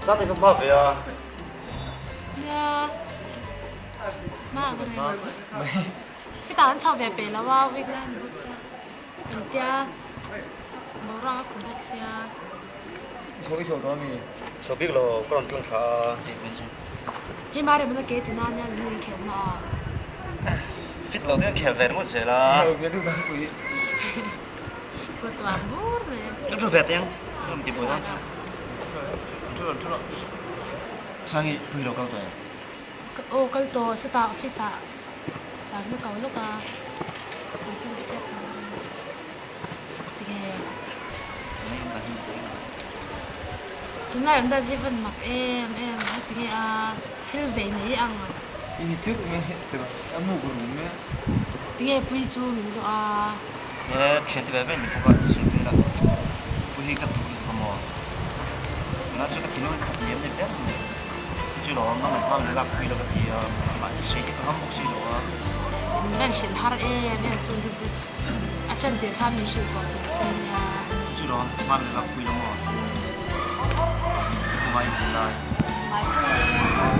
Zat i va hma ve a. Nia, hma ang reng. Khitah an chho ve peh lo a, week lai ni bawk sia. Engtia boruak a khum bawk sia. Chho i chho tawh ami? Chho bik lo, ka rawn tlang thla a tih mai chu. Hei mah remna ke tina nia lung in khelh na a. Fit lo deuh in khel ve ringawt zel a. Ka tuar bur mai. Ka thu ve teh ang, ka rawn ti buai dawn chiang. Thu rawh, thu rawh. Sangi, pui lo kal tawh em? Aw kal tawh, chutah office ah Sarna ko lawk a, kan hmu leh tep tawh ang. Tinge? Tunlai awm dan hi van mak em em a, tinge a thil vei nei ang a. I chuk mai tiraw, a mu ru mai a. Tinge pui chu min zawh a. He thian te ve ve ni bawk a, insawi vel a, pui hi ka duh lutuk a maw? Tunah chuan ka thinlung hi khat liam leh ber mai. Chu chu lo awm a, ngaihhma min lak pui lo ka ti a, mahni sawi hi ka ngam bawk si lo a. Min van hrilh har em em chuan chu chu a tan tir khan min hrilh tawh tur che nia. Chu chu lo awm hma min lak pui lo maw? Ka ngai in lai. Ngai tho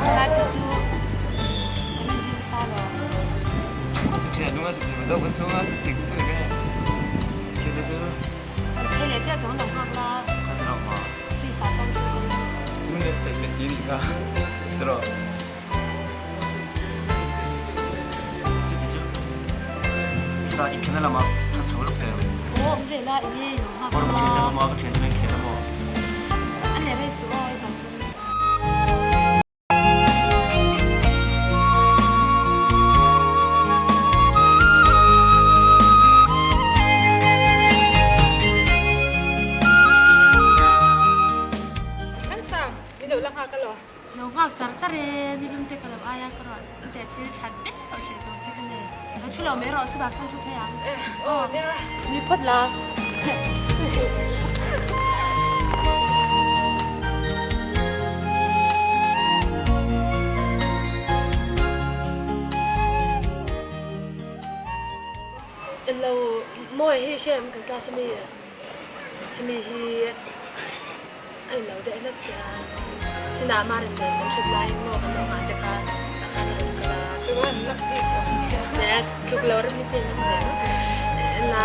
e, lai pawh chu kan inzui nasa lo. Ka thian lung a chu hmu deuh kan chhung a, tik chu enge thian te chu. Kan phei leh chiah tawh lo nghak la. Ka ti lo maw? Office ah chuan thu ka ring. Chu net peih leh ti nih kha tiraw. Chuti chu khitah i khelna lamah kha chho lawk teh ang. Aw awm ve la enge i lo nghak a. Ka thian te emaw ka thian te nen khel emaw. A leh rei chu aw i kal pawn. Thansang, min lo la nghak alaw? Lo nghak char char e, ni lum te ka lo aia ka rawn teh thil that vek tawh hreh tur che ka nei. Lo thu lo mai rawh, chutah chuan thu phei ang. Aw nia. Ni phawt la. Lo mawi hi hriat kan class ami hemi hi a in lo deuh hlek che a chinah marin nen kan thut laiin maw kan lo nghah che kha tah khan a rawn kal a chuan lak bik awm nia tluk lo rem hi chu in awm ve ngawt mai ena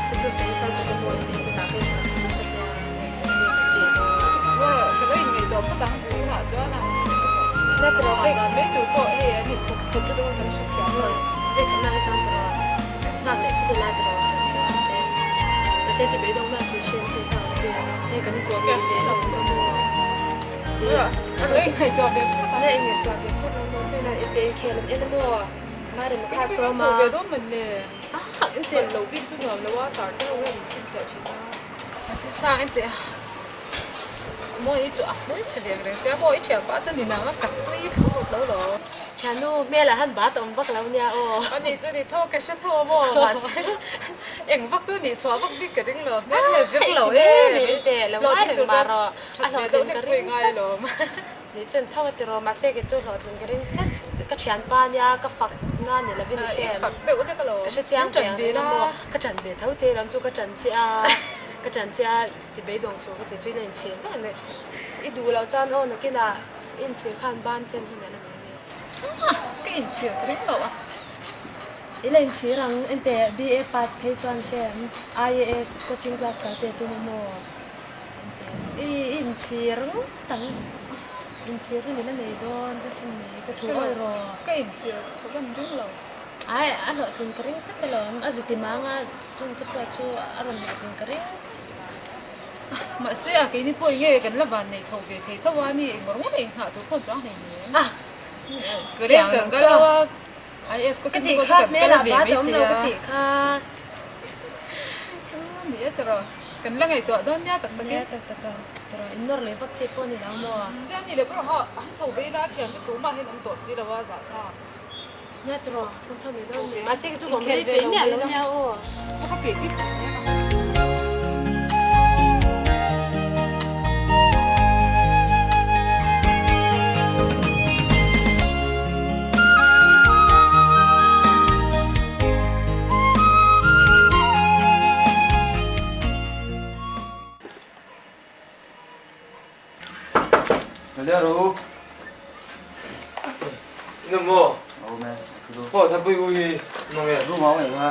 chu chu sawi sal bawk a maw tih hunah ka inhmuh ang ka tia Maw ka lo inngaihtuah phawt ang tunah chuan a dan mai tur pawh hei an in thawk thawk lutuk a kan hrethiam lo. Vek an lak chuan tiraw nghak leh phawt ila tiraw kan hre ang che. Mahse ti beidawng mai a sawi hriat theih kha ang tia hei kan kuah ve ve lo ang maw. Ka lo inngaihtuah ve phawt ang. Na inngaihtuah ve phawt ang maw hmel a ite inkhel an en a maw. Mari Ka chho ve dawn man le. Hman lo bik chu nuam lo a sar te ho hian min chhinchhiah thin a. Mahse sang en teh a mawi hi chu a hmel chhe ve ang reng sia maw i thian pah chuan ni nang a kat tui thlawt lo lo. Thiannu hmel ah han bat a awm vak lo nia aw. A nih chu ni tho ka hre tho maw mahse eng vak chu nih chhuah vak bik ka ring lo hmel hmel zir lo e hlawhtling tur chuan that ve deuh hlek pawh i ngai alawm. Nih chuan tho a ti rawh mahse kei chu hlawhtling ka ring tlat ka thianpa nia ka fak na ni lovin i hre em ka hre chiang ve ang reng a maw ka ṭan ve tho che lam chu ka ṭan che a ka ṭan che a ti beidawng suh ka ti chu ila inchhir vek ang i duh loh chuan aw nakinah i inchhir khan ban chen hun a la nei ania. Ka inchhir ka ring lo a. Ila inchhir ang enteh BA pass phei chuan hre em IAS coaching class kal teh tum a maw enteh i inchhir ngawt ang. Inchhir hi min a nei dawn chu chhun mai ka thu awi rawh. Ka inchhir chu ka van ring lo. Ai a hlawhtlin ka ring tlat alawm a zuti manga chung ka chhuat chu a rawn hlawhtlin ka ring tlat. Mahse a keini pawh enge kan la van nei chho ve thei tho a ni ngawr ngawr a inghah tur pawh chuang hlei nen. A College kan kal lo a IAS ka tih kha hmel ah bat a awm lo ka tih kha. Ni e tiraw. Kan la ngaihtuah dawn nia tak tak e. Nia tak tak a. Tiraw in nawr leh vak che pawh ni lo maw? Nia ni leh pawh ha an chho ve ila thian te tumah hian awm tawh si lo a zah thlak. Nia tiraw kan chho mai dawn ni. Mahse chu ka awm rei peih miah lo nia aw. Ka peih bik lo nia. Leh rawh u. Ina maw? Awm e. Aw Thanpui u hi nawm e. Room ah awm e kha.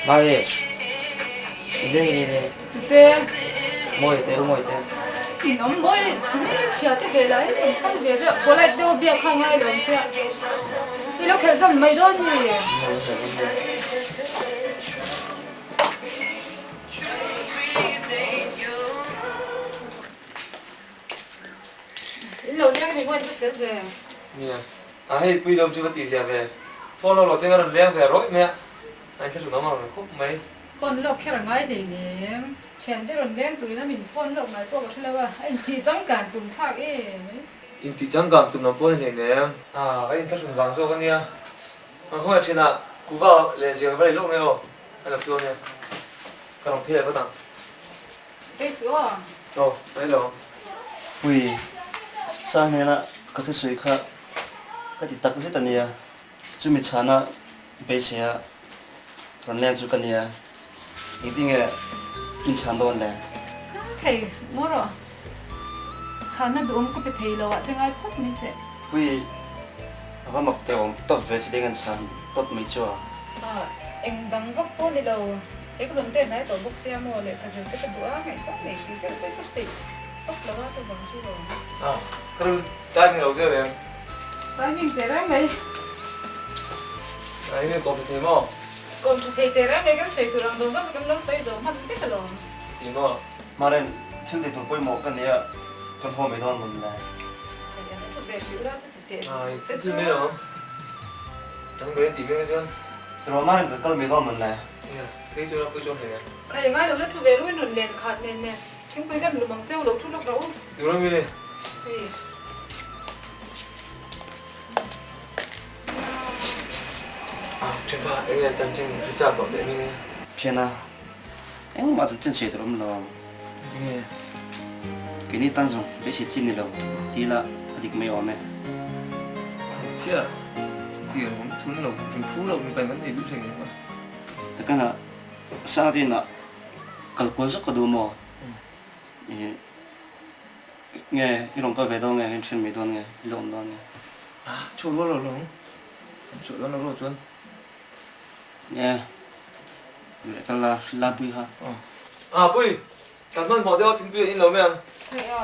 Mari, i leng i le. Tute. Mawi te, mawi te. In awm mawi hmel chhia te ve lai kan kal ve deuh polite deuh biak kha ngai lo ang sia. I lo khelh zawm mai dawn mi? In lo leng ringawt va fel ve. Nia. A hei pui lawm chu va tih zia ve. Phone lawk lo chuan a rawn leng ve rawih mai a, a inthlahrun awm ang reng khawp mai. Phone lawk kher a ngai hlei nem. Thiante rawn leng turin a min phone lawk ngai pawh ka hre lo a, a intih changkan tum thlak em mai. Intih changkan tum lam pawh a ni hlei nem. A, ka inthlahrun vang zawk a nia. Ang khawngaih thinah kuva leh ziak va lei lawk nge aw, a lo tluang nia. Ka rawn phei leh vat ang. Rei suh aw. Aw, rei lo. Pui, Sang hnena ka thusawi kha ka ti tak zet a nia. Chumi chhana beiseia rawn leng chu ka nia. Engtin nge in chhan dawn le? Thei, ngaw rawh. Chhanna duhawm ka pe thei lo ah che ngai phawt mai teh. Pui, a va mak teh awm tawp ve chi deng an chhan tawp mai chu a. Eng dang vak pawh ni lo. Exam te hnai tawh bawk sia maw lehkha zir te ka duh a, ngaihsam nei tih deuh te ka peih vak lo a chuvang chu lo. A, ka ru timing lo viau em? Timing teh reng mai. A, enge kawm tha thei maw? Kawm tha thei teh reng mai kan sawi tur ang zawng zawng chu kan lo sawi zawh hman vek alawm. Ti maw? Maren, thil ti tur pawimawh ka nia, kan haw mai dawn mawn le. Hei, an thu ve hrih ula chu ti teh A, i chu mai alawm. Nang ve tih mek chuan. Tiraw Maren kan kal mai dawn mawn le. Nia, kei chuan a pui chuang hle. Khai ngai lo la thu ve ruin rawn len khat nen nen thingpui kan lum ang cheu lo thu lawk rawh u. Tur a mi? Hei. Ah, Ṭhianpa, eng nge chanchin i chak tawh teh mi nge? Ṭhiana, engmah chanchin sawi tur awm lo. Enge? Keini tan zawng beisei chi ni lo ti ila a dik mai awm e. Chiah, chutiang awm chhun lo, min phu lo, mipa in kan nei duh hlei nen a. Takana Sangdina kal kual zawk ka duh maw? Ih nge i rawn kal ve dawn nge in then mai dawn nge i la awm dawn nge? Ah chhuak rual lo lo ang, an chhuah dawn lo rual chuan. Nge leh kal la hrilh la pui kha. Ah pui, kan hmanhmawh deuh a thingpui a in lo mai ang. Hei a,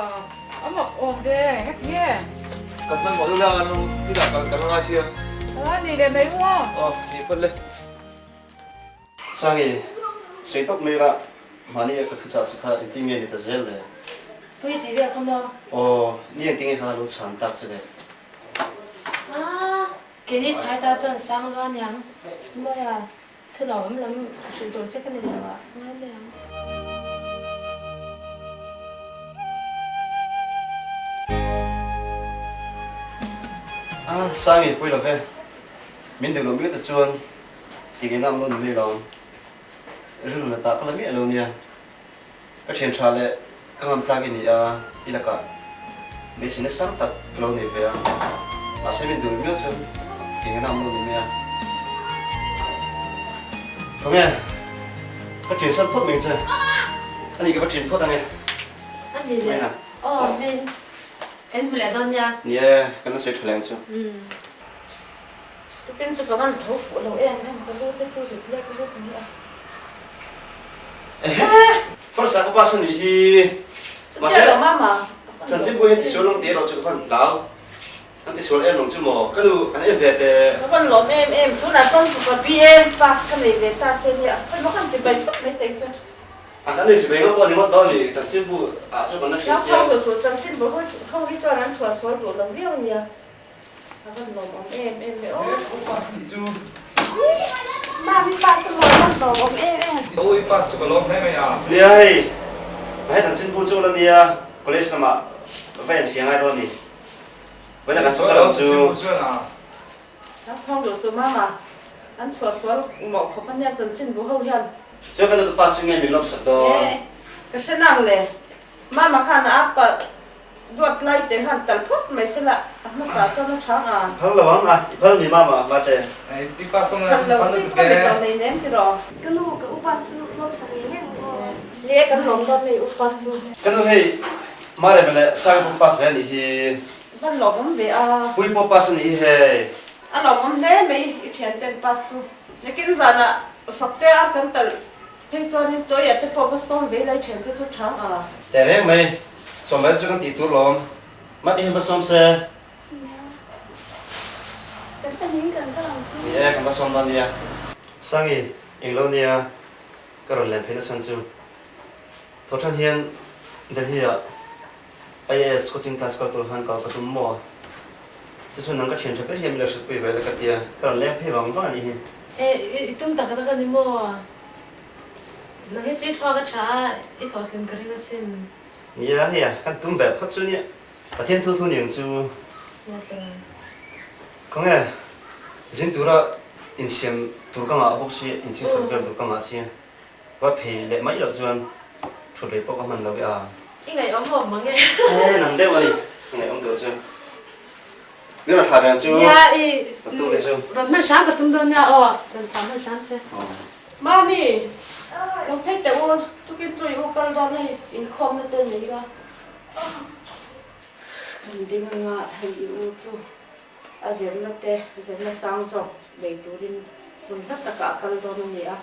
a mak awm ve, ngati nge? Kan hmanhmawh deuh la an lo inah kal kan la ngai sia. Ah ni leh mai u aw. Aw ni phawt le. Sangi, sawi tawp mai la, mahni a ka thu chah che kha engtin nge ni ta zel le? Pui tih vel kha maw? Aw, ni engtin nge kha lo chhan tak che le? Ah, keini chhai ta chuan sang lua niang. Mawia, thu lo awm lam hrilh tur che ka ni lo a, ngai mai ang. Ah, Sangi, pui lo ve. Min duh loh miau te chuan Ti nge nang lo ni mai lo? Rilru la tah ka la miah lo nia. Ka thian tha leh ka ngam tlak i ni a, i lakah beiseina sang tak ka lo nei ve a. Mahse min duh miau chuan ti nge nang lo ni mai a. Khawnge, ka ṭin san phawt mai che. A ni ka va ṭin phawt ange. A ni le. Aw, min kan hmu leh dawn nia. Ni e, kan la sawi ṭha leh ang chu. Tupin chu ka van tho fuh lo em em ka lu te chu rit lek lek mai a. Ehe! First ah ka pass a nih hi. Chutia lo mama. Chanchin pawh hian tisual lawng tih erawh chu ka van hlau. An tisual em lawng chu maw? Ka nu an en ve teh. Ka van lawm em em. Tunah chuan fapa BA pass ka nei ve ta che nia. Khawi maw khan chibai phawt mai teng che. An an nei chibai ngam pawh a ni ngawt dawn ni. Chanchin bu ah chu kan la hria sia. Hlau tho lo chu chanchin bu ho hi chuan an chhuah sual duh lo viau nia. A van lawm awm em em ve aw. Chu. Mami pa chu maw a van lawm awm em em. Aw i pass chu ka lawm hle mai a. Nia hei, hei chanchin bu chu la nia, college lamah va en fia ngai dawn ni. Vawiin kan chhuak lo chu. Ram thawng duh suh mama, an chhuah sual mawh khawp a nia chanchin bu ho hian. Chuan kan nupa pass chu nge min lawmsak dawn. Ka hre nang le, mama khan a pa. Duat lai te han tal phawt mai se la, a hmasa chuan a chhang a. I phal lo ang a, i phal mi mama a hma che. I pa sawng Phal lo chi pawh ni tawh nei nem tiraw. Ka nu, ka upa chu lawmsak ngei ngei ang aw. Le, kan lawm dawn nei upa chu. Ka nu hei, Marema leh Sanga pawh pass ve a nih hi. Van lawmawm ve a. Pui pawh pass a nih hi hei. A lawmawm hle mai i thian ten pass chu. Lekin zanah fakte a kan talh Hei chuanin chawiah te pawh va sawm ve lai ṭhen te chu ṭhang a. Teh reng mai, sawm mai chu kan tih tur lawm. Mah i va sawm se. Nia, kan pahnih kan kal ang chu. Ni e, kan va sawm dawn nia. Sangi, englo nia ka rawn len phei na chhan chu. Thawhṭhan hian Delhi-ah IAS coaching class kal tur khan kal ka tum maw? Chu chu nang ka ṭhian ṭha ber hian min lo hrilhpui ve la ka tia, ka rawn leng phei vang vang a nih hi. E, i tum tak tak a ni maw? Nang hi chu i thluak a ṭha a, i hlawhtlin ka ring asin. Nia, hei a, kan tum ve phawt chu nia. Pathian thu thu ni ang chu. Nia tawh. Khawnge, zin tura insiam tur ka ngah bawk si, insiam vel tur ka ngah si. Va phei leh mai loh chuan thut rei pawh ka hman lo e a. I ngaihawm awm mang e. E nang deuh a ni, ka ngaihawm tur chu. Mi rawn thlah ve ang chu. Nia i Ka tu te chu. Rawn hman hram ka tum dawn nia aw, rawn thlah hman hram che. Mami, lo phei teh u, tukin chu i u kal dawn hei inkhawmna te nei ila. Kan ding anga hei i u chu a zirna te zirna sang zawk nei turin hmun hla takah a kal dawn a ni a.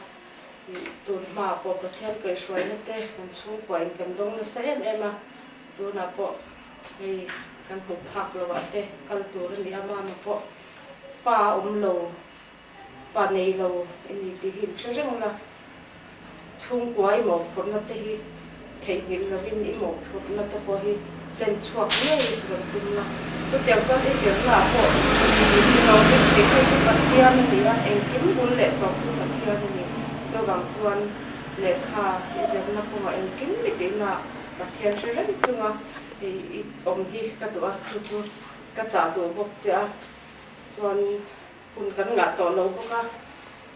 Tun hmaah pawh Pathian kaihhruaina te kan chhungkuain kan dawng nasa em em a, tunah pawh hei kan hmuh phak loah te kal tur a ni a, mama pawh pa awm lo, pa nei lo i ni tih hi inhre reng la, chhungkua i mawhphurhna te hi theihnghilh lovin i mawhphurhna te pawh hi hlen chhuak ngei rawn tum la. Chutiang chuan i zirnaah pawh i lo ring thei phei chu Pathian a ni a, engkim bul leh tawp chu Pathian a ni. Chuvang chuan lehkha i zirna kawngah engkim i tihnaah Pathian hre reng chunga i awm hi ka duh a, chu chu ka chah duh bawk che a. Chuan hun kan ngah tawh lo bawk a,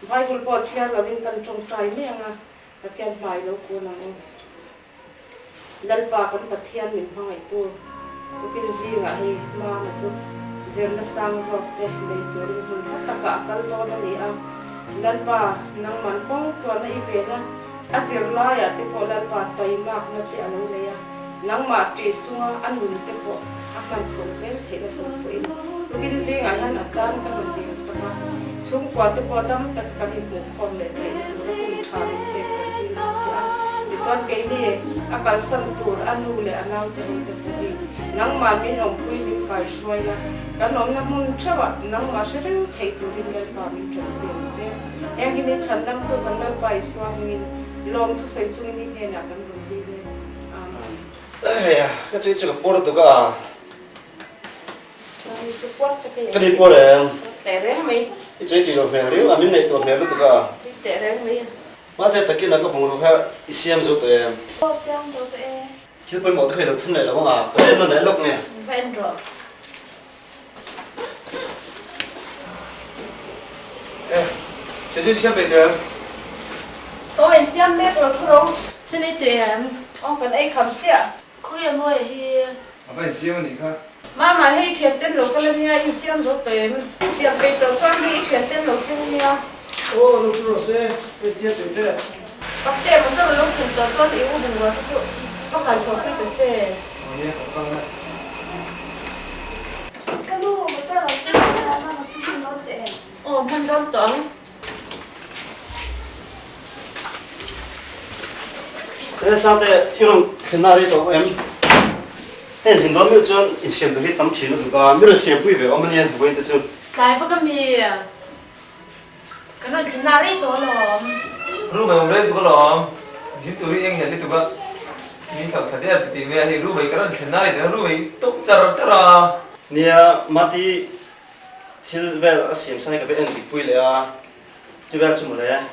Bible pawh chhiar lovin kan tawngtai mai ang a, Pathian hmai lo kun ang u. Lalpa kan Pathian min hmangaihtu tukin zingah hei Mama chu zirna sang zawk te nei turin hmun hla takah a kal dawn a ni a. Lalpa nangman kawng tluana i ven a, a zirlaiah te pawh Lalpa taimakna te a lo nei a, nangmah ṭih chunga a nun te pawh a hman chhoh zel theihna tur pawhin tukin zingah hian a tan ka rawn dil sak a, chhungkua te pawh dam taka kan inhmuhkhawm leh theihna tura hun ṭha min pek kan dil bawk che a. Tichuan keini a kalsan tur a nu leh a naute ho te pawh hi nangmah min awmpui min kaihruai la, kan awmna hmun ṭheuhah nangmah hre reng thei turin Lalpa min ṭanpui ang che. Heng hi min chhandamtu kan Lalpa Isua hmingin lawm thusawi chungin i hnenah kan rawn dil e. Amen. Hei ka chui chu ka puar tuk a. Ka ni chu puar tak e. Ka ni puar em. Teh reng mai. I chui tui lo hmel riau a min neih tur hmel lutuk a. Tui teh reng mai a. Mahte takin a ka bungruk kha i siam zo tawh em? Aw siam zo tawh e. Thil pawimawh te kha i lo thun leh lo ang a, ka en nawn leh lawk nge. Va en rawh. E, che chu siam ve teh em? Aw in siam mek lo thu ro. Chini teh em? Aw kan ei kham chiah. Khawi a mawi hi? A va insiam a nih kha. Mama, hei thian ten lo kal a nia, i insiam zo tawh em? I siam peih tawh chuan hei i thian ten lo thleng a nia. Aw, lo thu rawh se, hei siam peih te. Pakte, motor a lo thlen tawh chuan i u bungrua te chu ka khai chhuah pui ta che. Aw nia, ka kal a. Ka nu, motor a lo thleng tawh a, mama chu hman dawn teh em? Aw, hman dawn tawh ang. He Sangte i rawn thlenna rei tawh em? Hei zin dawn meuh chuan insiam tur hi tam thin lutuk a, mi rawn siampui ve awm ania vawiin te chu. Tlai vak a mi, kan rawn thlenna rei tawh alawm. Ru mai awm rei lutuk alawm, zin tur hi eng hian lutuk a, mi thlauh thla der titih mai a, hei ru mai kan rawn thlenna rei tawh a, ru mai tawp char char a. Nia, Mati Thil vel a siam san hi ka ve en dik pui leh a, chu vel chu mawle,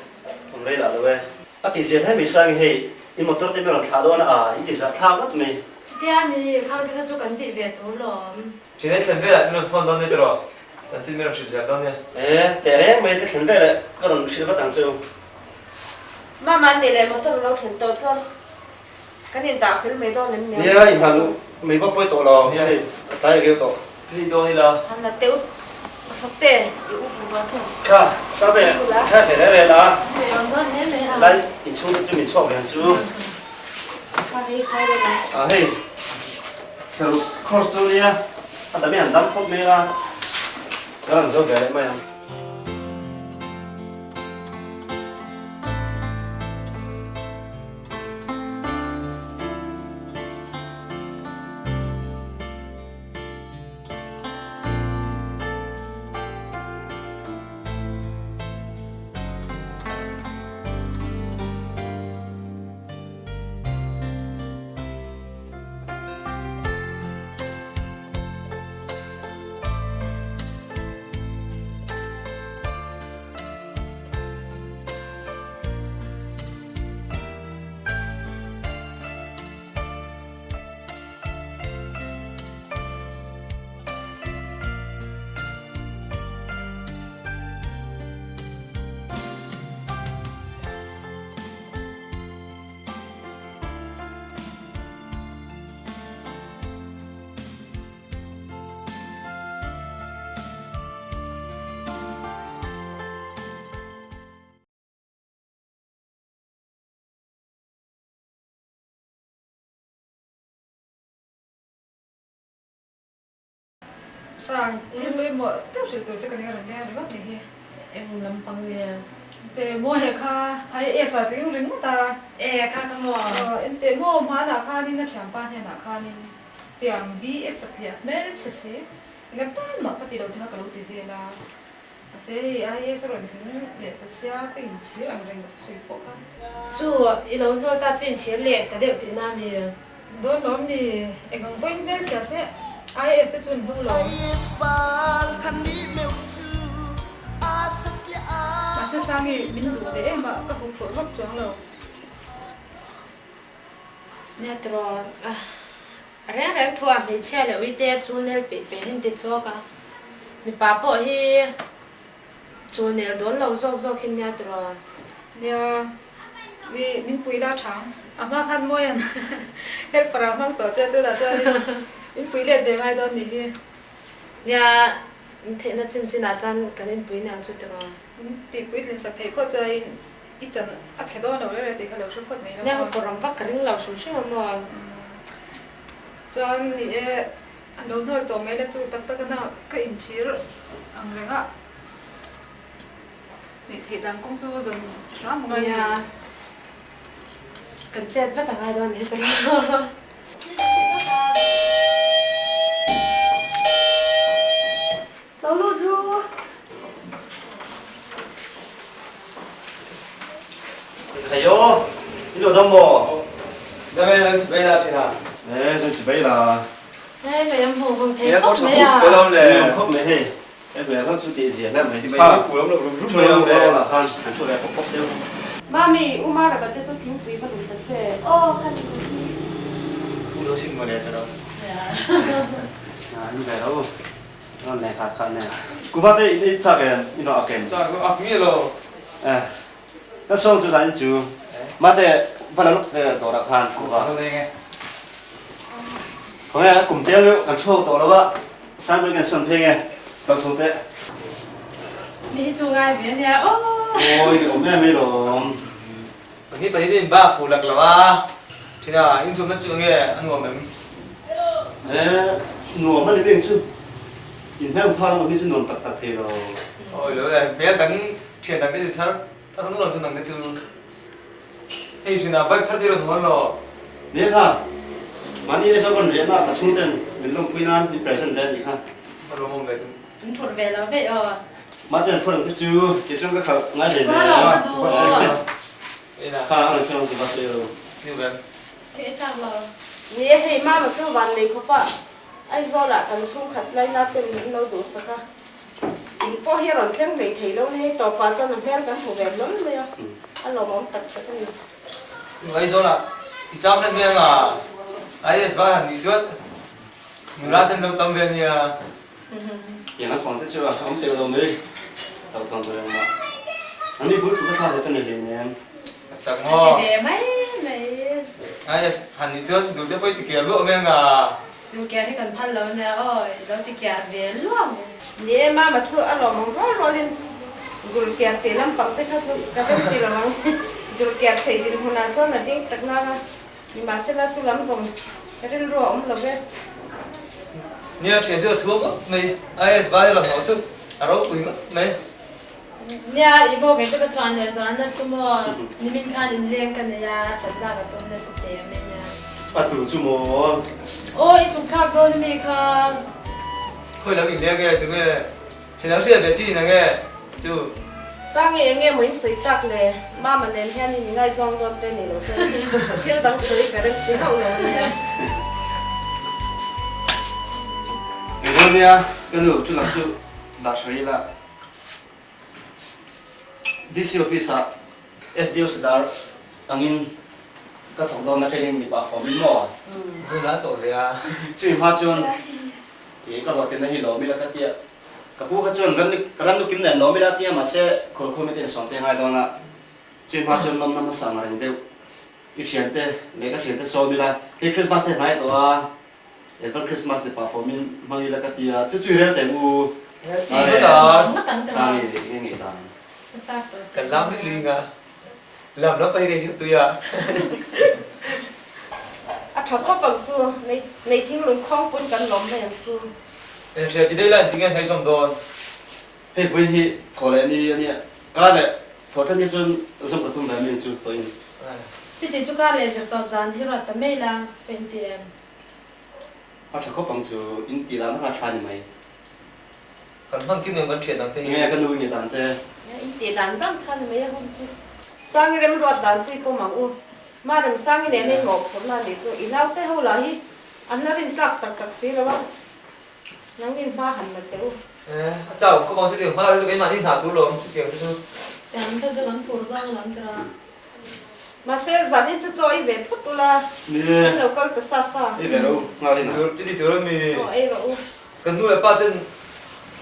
awm rei lah lo e. A ti zia hle mai Sangi hei i motor te mi rawn thlah dawn a a, i ti zah thlak ngawt mai. Chutia mi khang te kha chu kan tih ve tur lawm. Ṭhian ei thlen velah min rawn phone dawn nia tiraw? Chanchin min rawn hrilh zel dawn nia. E, teh reng mai ka thlen veleh ka rawn hrilh vat ang che u. Mama an nih leh motor lo thlen tawh chuan kan indah fel mai dawn em nia? Nia, inhlan u. Mei pawh pawi tawh lo, hei a tlai a keu tawh. Phei dawn ila. Han la teuh fak te i up rual chu. Kha, Sate, kha ve reh reh la. Lai inchhung te chu min chhuak ve ang chu. Kha hei khai reh la. Ah hei, thlaruk course chu nia, a dam i han dam khawp mai a, ka rawn zo ve leh mai ang. Sang, thil pawimawh deuh hrilh tur che ka ning a rawn leng ringawt ni hi. Eng lampang nge? Te maw he kha IAS ah tling ringawt a. E kha ka maw? Aw, ente maw hmanah khanin a thianpa hnenah khanin chutiang BS a tliah hmel che si. Enga tan mah ka ti lo te kha ka lo ti vel a. Mahse hei IAS a rawn tling leh ta sia ka inchhir ang reng ka thusawi pawh kha. Chu i lo hnawl ta chu inchhir leh ta deuh tihna a mi? Dawn lawm ni, eng ang pawhin hmelchhia se IAS te chu an hnu lo. Mahse Sangi min duh ve em a, ka huphurh vak chuang lo. Nia tiraw, reng reng thu ah hmeichhia leh uite chu nel peih peih in ti chawk a, mipa pawh hi chu nel dawn lo zawk zawk hi nia tiraw. Nia, mi min pui la thang, a hma khan Mawian helper ah hmang tawh che tunah chuan min pui let ve ngai dawn nih hi. Nia, min theihna chin chin ah chuan kan inpui niang chu tiraw. Min tihpuitlin sak theih phawt chuan I chan a chhe dawn lo reng reng tih kha lo hre phawt mai lo maw? Nia, kawr vak ka ring lo hrim hrim a maw? Chuan ni e, a lo hnawl tawh mai la chu tak tak a na ka inchhir ang reng a, neih theih dan kawng chu zawn hram ngai a ni. Nia, kan chet vat a ngai dawn heti rawh. Lo lut ru. Khayo, i lo dam maw? Dam e, nan chibei la thin a. E, nan chibei la. E, ka yam hmuh vang thei khawp mai a. Ka lawm le. Ka khawp mai hei. E, hmel khan chu tih zia hle mai. Chibei hi phu lawm lo rum rum mai lawm le. La khan an thu ve pawp pawp deuh. Mami, U Mara bate chu thingpui va lum ta che. Aw, ka lum hi. Phu lo sin maw le ta lo. A, in ve lo. Rawn leh khat khat nen. Kuva te i chak em? I nawh a ken. Chak lo ak mi lo. Eh. Ka sawng chu zan in chu. Mate va la lawk che dawrah khan kuva. Ka leng e. Khawnge kum tel deuh kan thu tawh lo a. Signboard kan sawn phei nge. Kal chho teh. Mi hi chu ngai ve ania aw. Awi ka awm em mai lawm. Pahnih pahnih chu in ba fu lak lo a, ṭhina inzawmna chu enge a nuam em? Eh, nuam a ni beng chu. In hmel phar ang hi chu nuam tak tak thei lo. Awi lo e, hmel dang ṭhian dang te chu chhar thar nuam chu nang te chu. Hei ṭhina bike thar te rawn hawn lo. Nia kha, mahni leh zawk rawn riahna ka chhungten min lawmpui nan min present ve a nih kha. A lawmawm ve chu. Min phurh ve lo veih aw. Mahte an phurh ang che chu kei chuan ka khalh ngai hle hle a. Kha a rawn thleng ang chu va sawi lo. Ni e hei mama chu van nei khawp a, Aizawl ah kan chhungkhat laina ten min lo duhsak a, in pawh hi a rawn thleng hlei thei lo ni hei tawpah chuan a hmel kan hmu ve hlawl mai a, a lawmawm tak tak a ni. Aizawl ah i cham hlen mai anga IAS var han nih chuan nula ten lo tam ve a nia. Tiang a thawng te chu a awm teuh lo mai, lo thawng tur engmah. An ni bul ka thla hle chu ni hlei nen. Tak maw? Ve mai mai. Ai yes, han ni chuan duh te pawh i ti kiar luah mai anga. Dulkiar hi kan phal lo ania aw, i lo ti kiar ve luam. Ni e, Mama chu a lawm ang rual rualin dulkiar tih lampang te kha chu ka rem ti lo ang. Dulkiar thei dinhmunah chuan a ding tak nang a, nimahsela chu lam zawng rilru a awm lo ve. Nia, thian chu a chhuak ngawt mai, IS vai rawn haw chu a ropui ngawt mai. Nia, i maw kei chu ka chhuan leh zuan na chu maw nimin khan inleng ka nei a, thatna ka tum nasa teh a mai nia. A tu chu maw? Aw, i chhuk thlak dawn ami kha. Khawi lam inleng nge tunge thin a hriat ve chin ange chu. Sangi enge maw in sawi tak le, Mama nen hian in ingaizawng dawn te ni lo chuan thil dang sawi ka rem si hauh lo ania. Kei dawn nia, ka nu chu lam chu dah tha rih la. DC Office ah SDO Sadar angin ka thawk dawn atangin mipa fawm in maw? Hun a tawh ve a. Chumi hma chuan i ka hlawhtlinna hi lawm ila ka tia. Ka pu kha chuan ram nukim nen lawm ila tia mahse khawlkhawm i ten sawm te ngai dawn a. Chumi hma chuan lawmna hmasa ang reng deuh. I thiante leh ka thiante sawm ila hei Christmas te hnai tawh a. Advent Christmas ni pah fawmin hmang ila ka ti a, chu chu i rel teh u. Chi ngawt ang. Sangi nge ngei dan. Kan lam ri lui nga. Lam lam pahnih rei chu tui a. A tha khawp ang chu, nei thinglung khawng pawn kan lawm mai ang chu. Eng hria ti daih la engtin nge hnaih zawm dawn. Hei vawiin hi thaw leh ni a nia. Kar leh thaw then hi chuan zawm ka tum ve min chu tawhin. Chuti chu kar leh zirtawp zan hi ruat ta mai la ka inti em? A tha khawp ang chu in tih dan kha a tha ni mai. Kan hman kim em kan thian ang te hi. Enge ka nu i dan te. In tih dan dan kha ni mai a hun chu. Sangi remruat dan chu i pawm ang u. Ma Remsangi nena in mawhphurhna a nih chu i naute ho lah hi an la rin tlak tak tak si lo a. Nang in hma han la teh u. Eh, a chau khawp ang chutiang hma lak te chu keimahni hna tur lawm chutiang te chu. Kan kha chu kan phur zawng lam tir a. Mahse, zanin chu chaw ei ve phawt ula, Ni. an lo kal ta sa sa. Ei ve rawh u, nghal in a. Ti ti tur a mi. Aw, ei rawh u. Kan nu leh pa ten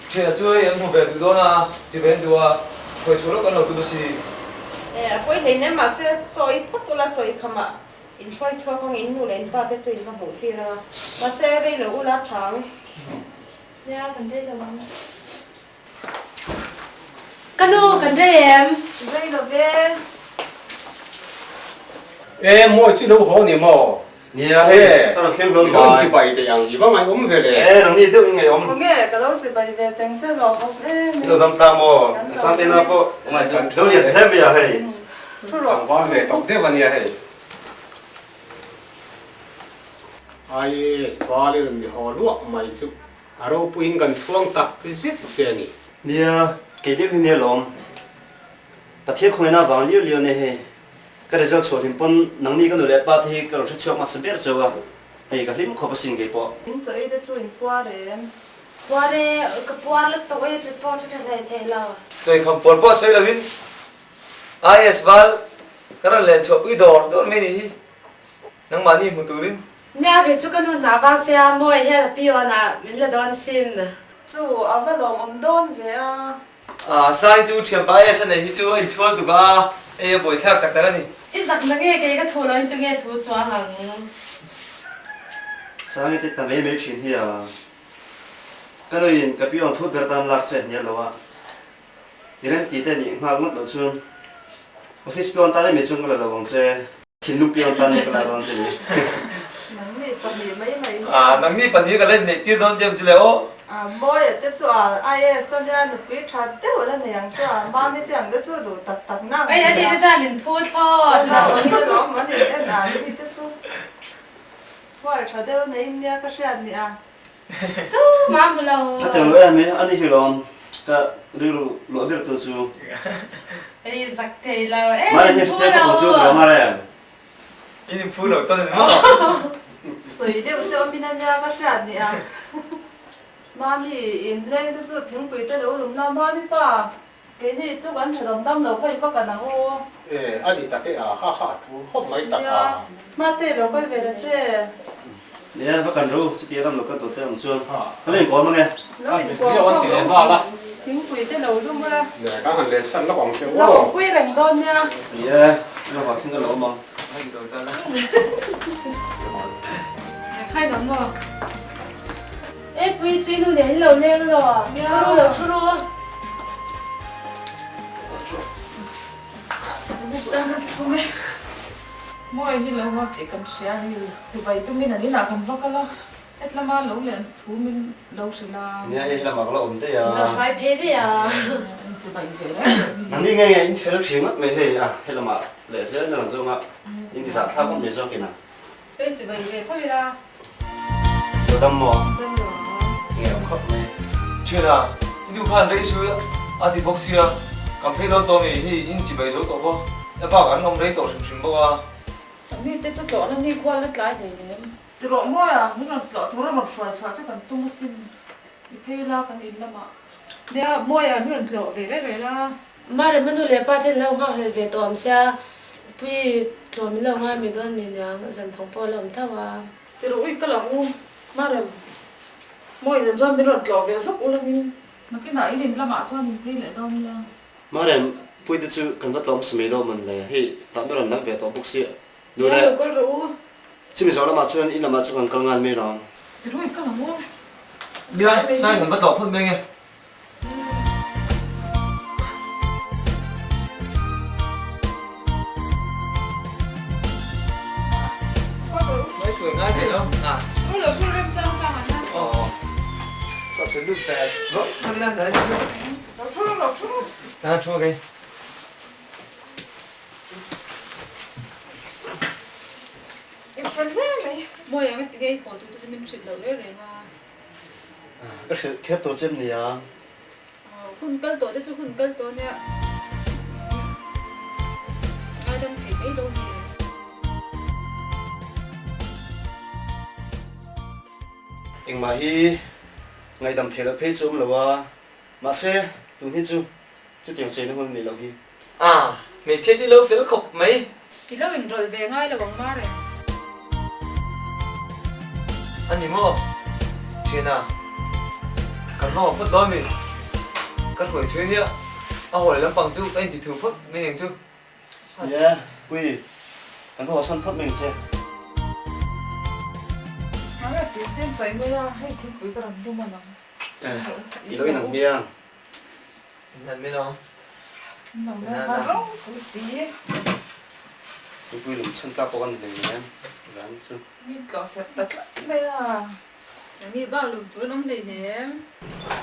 thianah chu hei an hmu ve duh dawn a, ti ve an duh a, khawi chhuah lawk an lo tum a si. Eh, a pawi hleinem, mahse chaw ei phawt ula, chaw ei khamah In hruai chhuak ang in nu leh in pa te chu in va hmuh tir ang a, mahse rei lo ula tha ang. Nia, kan rei lo ang. Ka nu, kan rei em? Rei lo ve. E, mawi chu lo haw ni maw? Nia, hei, ka rawn thleng hlawn mai. I lo chibai teh ang, i va ngaihawm ve le. E, nangni deuh i ngaihawm. Khawnge, ka lo chibai ve teng che lo awm em I lo dam tlang maw? Sangtena pawh lo lian hle mai a hei. Thu rawh. Tlangval ve tawk deuh a nia hei. IAS Bali rawn ni haw luah mai chu a ropuiin kan chhuang tak zet che a ni. Nia, kei deuh hi nia lawm. Pathian khawngaihna avang liau liau nia hei. Ka result chhuah hlim pawn nangni ka nu leh pa te hi ka rawn hre chhuak hmasa ber chauh a, hei ka hlim khawp asin kei pawh. In chaw ei te chu in puar em? Puar e, ka puar lutuk e, tut pawh thu tha hlei thei lo. Chawi kham puar pawh sawi lovin IS val ka rawn len chhuah pui dawr dawr mai ni hi nangmahni hmu turin. Nia kei chu ka nu hna vang sia mawi hian a pi awn ah min la dawn sin. Chu a va lawmawm dawn ve a. A sai chu thianpa IS a nei hi chu a inchhual tuk a, hei a buaithlak tak tak a ni. I zak na nge kei ka thu lo in tunge thu chuang ang. Sangi te ta mai mai thin hi a. Ka nuin ka pi awn thu ber tan lak che hnial lo a. I remti te nih nghal ngawt loh chuan office pion tan emi chuan ka la lo ang che. Thinlung pion tan ka la dawn che ni. Nangni pahnih mai mai. Ah, nangni pahnih ka la inneih tir dawn che em chu le aw. Ah, Mawia te chu a IAS ania nupui tha deuh la nei ang chu a, Mami te ang te chu duh tak tak na ang Ei, ani te chuan min phu thlawt. Aw, ani lawm an in en a, ani te chu hual tha deuh nei nia ka hriat ni a. Tu mah hmu lo. A tel lo em e, ani hi lawm ka rilru luah ber tu chu. Ei zak thei lo e, Mare hi hriat ka chu ka mar em. In in phu lo tawn ani maw? Sawi deuh te awm in ania ka hriat ni a. Mami in leng te chu thingpui te lo lum la Mami pa keini chu kan tha dam dam lo kha i va kan ang u. E ani tak e a ha ha a tul khawp mai tak a. Mate lo kal ve ta che. Nia va kan ro chuti a ram lo kal tur te awm chuan ka lo inkawl mang e. Lo inkawl khawp lo thingpui te lo lum ula. Ne ka han len san lawk ang che aw. Lo awmpui reng dawn nia. Nia lo vah thleng ka lo awm ang. Hai lo maw? E pui chu i nu nen in lo leng elaw? Ka ru lo thu ru. Mawi hi lo haw tih kan hria hi chibai tumin an inah kan va kal a, hetlama lo len thu min lo hrilh a. Nia hei lamah ka la awm daih a. Lo hruai phei daih a. In chibai ve reng reng hi. Nangni nge nge in fel thin ngawt mai hei a, helamah leh zel na lang zawnga in ti zah thlak ngawt mai zawk ina. Ka in chibai ve tho ila. Lo dam maw? Dam lo. Nge awm khawp mai. Thiana, i nu khan rei chu a ti bawk sia, kan phei dawn tawh mi hi in chibai zo tawh bawk, e bak an awm rei tawh hrim hrim bawk a. Kan mi te chu tlawhna mi khual la tlai hlei lem. Ti rawh mawi a, min rawn tlawh tur a rawn hruai chhuah che kan tum asin, i phei la kan in lamah. Nia, mawi a, min rawn tlawh ve reng reng a. Mare manu leh pa ten lo nghak hlel ve tawh awm sia, Pui tlawm in lo ngai mi dawn mi niang, zan thawng pawh a la awm tho a. Ti rawh ui ka lo u, Mare mawi nen chuan min rawn tlawh ve zawk u langin nakinah in in lamah chuan in phei leh dawn nia. Mare, Pui te chu kan va tlawm sa mai lo man le, hei tah mi rawn lam ve tawh bawk sia, duh leh. Nia lo kal rawh u. Chumi zawh lamah chuan in lamah chu kan kal ngal mai lo ang. Ti rawh ui ka lo u. Nia, Sai kan va tlawh phawt mai nge. Ka hrilh kher tur che em nia? Hun kal tawh te chu hun kal tawh nia. Ngaidam thei mai lo nge. Engmah hi ngaidam thei loh phei chu awm lo a, mahse tun hi chu chutiang sawi na hun a nih loh hi. A, hmeichhia chu i lo fel khawp mai. I lo inrawlh ve ngai lo ang Mare. A ni maw? Thiana, kan hma phawt dawn mi? Ka hruai thui nia, a haw leh lampang chu ka inti thu phawt mai ang chu. Nia, Pui, kan haw san phawt mai ang che. Mare, tui ten sawi mai a, hei thingpui ka rawn lum a lang. I lo inang hmiang. Nupui lung chhan tlak pawh kan ni hleinem zan chu.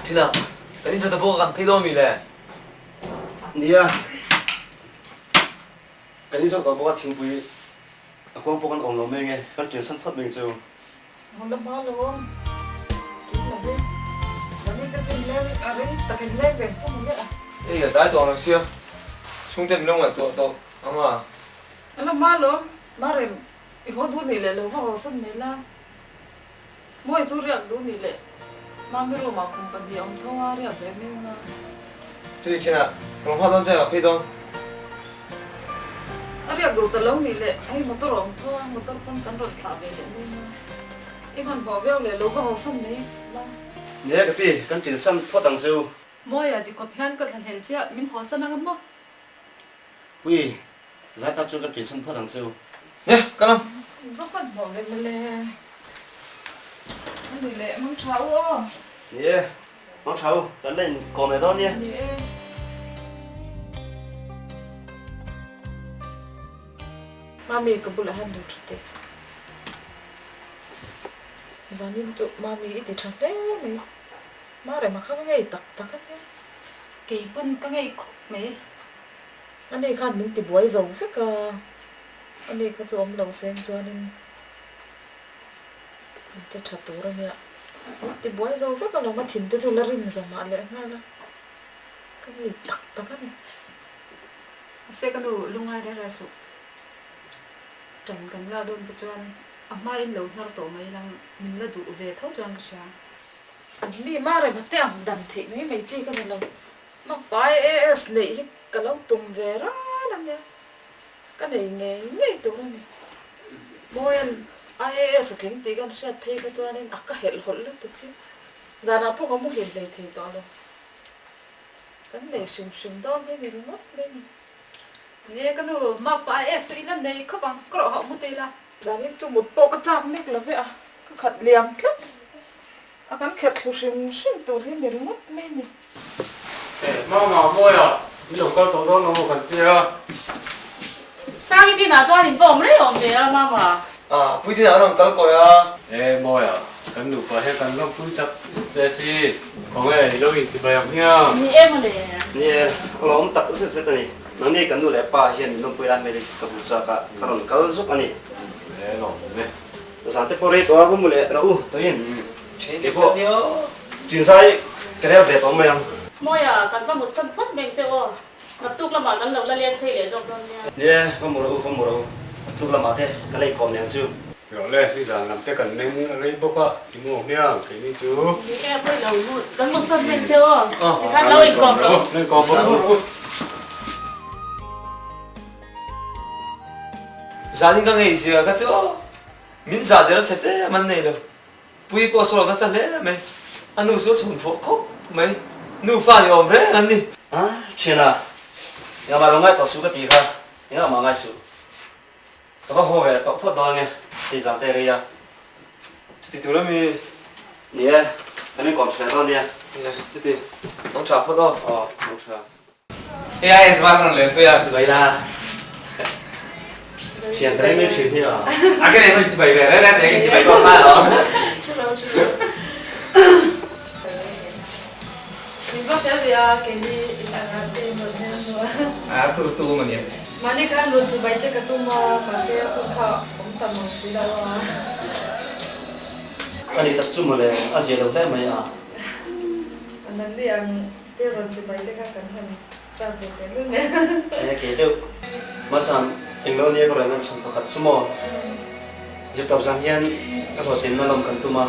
Thina, kan inchawt a pawh kan phei dawn mi le? Nia, kan inchawt tawh bawk a thingpui a kuang pawh kan awm lo mai nge, kan ṭian san phawt mai chu. Ei a dai tawh ang sia, chhungte min lo ngaihtuah tawh ang a. Chuti chinah ka lo nghak dawn che ka phei dawn. I hmanhmawh viau leh lo va haw-san mai la. Nia ka pi, kan ṭinsan phawt ang che u. Mawia dikawp hian ka thlahlel chiah, min haw-san ang a maw? Pui, zai ta chu kan ṭinsan phawt ang che u. Nia, ka lam. Va hmanhmawh ve mawle. A ni leh, mang ṭha u aw. Ni e, mang ṭha u, kan la inkawm leh dawn nia. Ni e. Mami, ka bulah hian lo ṭhu teh. Zanin chu Mami i ti tha hle mai. Marema kha ka ngei tak tak a nia. Kei pawn ka ngei khawp mai. Ani khan min ti buai zo vek a, ani kha chu awm lo seng chuanin an che tha tur a nia. Min ti buai zo vek alawm a thin te chu la rim zawmah leh nghal a, ka ngei tak tak a ni. Mahse ka nu lungngai reng reng suh. Ṭan kan la dawn te chuan a hmain lo hnar tawh mai lang min la duh ve tho chuan ka hria. Ni Marema te ang dan theih mai mai chi ka ni lo. Makpa IAS neih hi ka lo tum ve ral a nia. Ka nei ngei ngei tur a ni. Mawian IAS a tling tih kan hriat phei kha chuanin a ka helh hawlh lutuk hi. Zanah pawh ka muhil hlei thei tawh lo. Kan nei hrim hrim dawn hi ni ringawt mai ni. Ni ka nu, makpa IAS chu i la nei khawp ang, ka rawh hauh mu te ila. Zanin chu mut pawh ka chak nek lo ve a. Ka khat liam tlat a kan kherh thlu hrim hrim tur hi ni ringawt mai ni. Mama, Mawia, in lo kal tawh dawn lo maw kan tia. Sangi tinah chuan in va awm rei awm ve a Mama. A, pui tinah an rawn kal kawi a. E, Mawia, kan nupa hian kan lawmpui tak zet che si. Khawnge, i lo inchibai ang hmiang. Ni e mawle. Ni e, ka lo awm tak zet zet a ni. Nangni kan nu leh pa hian min lawmpui lai hmel hi ka hmu chhuak a, ka rawn kal zuk a ni. E, lawm awm e. Zan te pawh rei tawh a va mu leh rawh u tawhin kei pawh tinzai ka rel ve tawh mai ang. Mawia, kan va mut san phawt mai ang che aw. Naktuk lamah kan lo la leng phei leh zawk dawn nia. Nia, va mu rawh u, va mu rawh u. Naktuk lamah te ka lei kawm leh ang chu. Rawh le, nizan lam te kan meng rei bawk a, i mu ang hmiang keini chu. Ni e, pawi lo mut, kan mut san mai ang che aw. Tikhan lo inkawm rawh u. Lo inkawm rawh u. Zanin ka ngeihzia kha chu min zah der a chhe te man nei lo. Pui pawh sawi nasa hle mai. A nu chu a chhun fawh khawp mai. Nu fa ni awm reng an ni. A thiana, engah mah lo ngai tawh suh ka ti kha, engah mah ngai suh. Ka va haw ve tawh phawt dawn nge, hei zan te rei a. Chuti tur ami? Ni e, kan inkawm tha leh dawn nia. Ni e, chuti. Nang tha phawt aw. Aw, nang tha. AIS van rawn leng pui a, chibai la. Thian ka reng thin hi a. A ka nei hman chibai ve reng reng in chibai pawh hma lo. Chulo chulo. Min va fel ve a, keini in ang ah te in rawn hel hnu a. A tu tu maw ni. Mahni khan rawn chibai che ka tum a, mahse a hun kha awm ta mang si lo a. A ni tak chu mawle, a zia lo hle mai a. Nangni ang Te rawn chibai te kha kan han chak ve teh lul nen. Enge kei deuh Machan englo nia ka rawn ngan chhan pakhat chu maw? Zirtawp zan hian ka hlawhtlinna lawm kan tum a,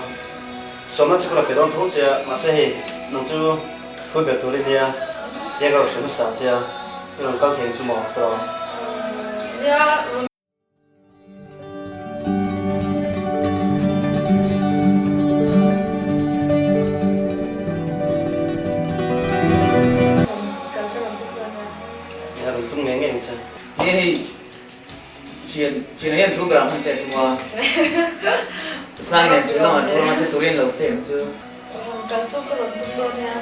sawmna chu ka la pe dawn tho che a, mahse hei nang chu thui ber tur i nia, tia ka rawn hre hmasa che a, i rawn kal thei ang chu maw tawh? Nia rawn Ni hei thian thian hian thu berah hman che thung a sang nen chung lamah thu lama che turin lo phei ang chu. Kal chu ka rawn tum dawn nia.